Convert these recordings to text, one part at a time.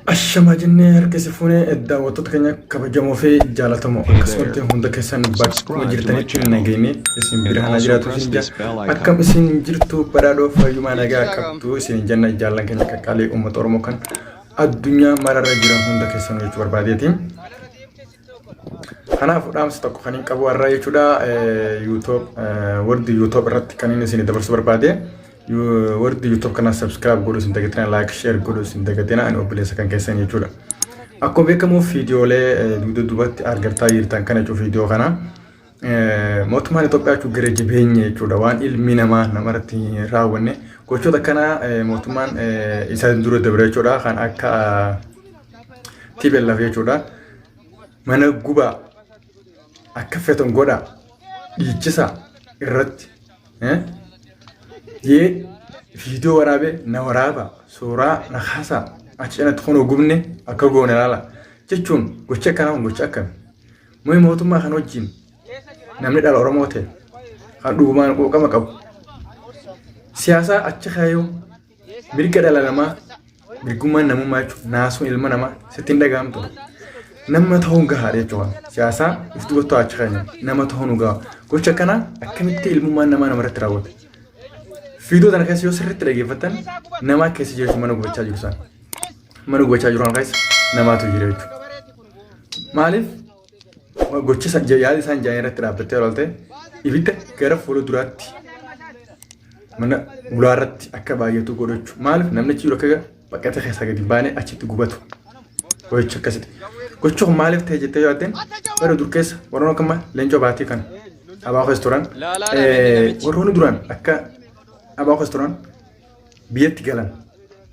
Ashamaa jennee harka isin fuunee daawwattoota keenya kabajamoo fi jaalatamoo akkasumatti hunda keessan bakkuma jirtanitti nageenye isin bira haa jiraatu isin jaa akkam isin jirtu badhaadhoo fayyumaa nagaa qabdu isin jenna jaallan keenya qaqqaalii uummata Oromoo kan addunyaa mararra jiran hunda keessan jechuu barbaadeeti. Kanaaf dhaamsa tokko kan hin qabu har'a jechuudha YouTube wardi YouTube irratti kan inni isin dabarsuu barbaade. Wardi YouTube kana subscribe godhuu isin dagatina like share godhuu isin dagatina ani obboleessa kan keessan jechuudha. Akkuma beekamu viidiyoolee dugda duubatti argataa jirtan kana jechuudha viidiyoo kana. Mootummaan Itoophiyaa jechuun gara jabeenya jechuudha waan ilmi namaa namarratti hin raawwanne gochoota akkanaa mootummaan isa dura dabre jechuudha kan akka TPLF jechuudha. Mana gubaa akka fetan godhaa dhiichisaa irratti Yee viidiyoo waraabee na waraaba suuraa na kaasaa achi cinatti kun gubne akka goone laala jechuun gocha akkanaa kun gocha akkami? Mooyi mootummaa kan wajjin namni dhala Oromoo ta'e kan dhugumaan quuqama qabu siyaasaa achi kaayuu Mirga dhala namaa, mirgummaan namummaa jechuun naasuun ilma namaa sitti hin dhaga'amtu. Nama ta'uun gahaadha jechuudha. Siyaasaa if duuba achi keenya nama ta'uun nu gaha. Gocha akkanaa akkamitti ilmummaan namaa namarratti raawwata? Viidiyoo tana keessa yoo sirriitti dhaggeeffattan namaa keessa jiru mana gubachaa jiru sana. Mana gubachaa jiru kana keessa namaatu jira jechuudha. Maaliif gocha yaada isaan jaanii irratti dhaabbattee olaalte ibidda gara fuula duraatti mana ulaa irratti akka baay'atu godhachuu. Maaliif namni achi jiru akka baqate keessaa gadi hin baane achitti gubatu. Gocha akkasitti. Gochi kun maaliif ta'e jettee yoo yaaddeen bara dur keessa warroon akka amma leencoo baatii kana abaa keessa turan warroonni duraan akka abaa keessa turan biyyatti galan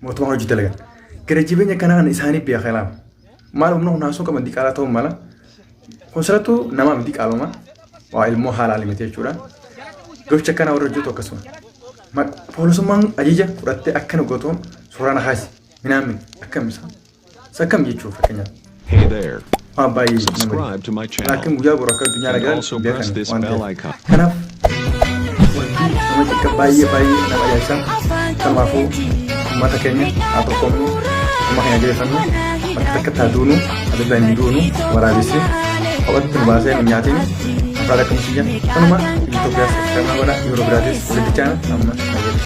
mootummaa hojii dalagan. Gara jireenya kanaa isaanii beekaa laama. Maal humna humnaa sun qaban diqaalaa ta'uu mala. Kun sirrattuu namaa miti qaaluma. Waa ilmoo haalaali miti jechuudha. Gocha akkanaa warra hojjetu akkasuma. Poolisummaan ajaja fudhattee akkana gootuun suuraa na kaasi minaamin akkam isa. Isa akkam jechuun fakkeenyaaf. Hey there. Waan baay'ee nama Subscribe to my channel. Laakiin guyyaa boru akka addunyaa And nagaan also beekan press this waan bell ta'eef. icon. Kanaaf wanti nama xiqqa baay'ee baay'ee nama ajaa'ibsa. Kanaafuu uummata keenya haa tokkoomnu, uummata keenya jabeeffannu, bakka takka haa duunu, adda hin duunu, waraabessi kophatti nu baasee nu nyaatiin afaan akkam siyya. Kanuma Itoophiyaas subscribe godha yeroo biraatis walitti chaana amma.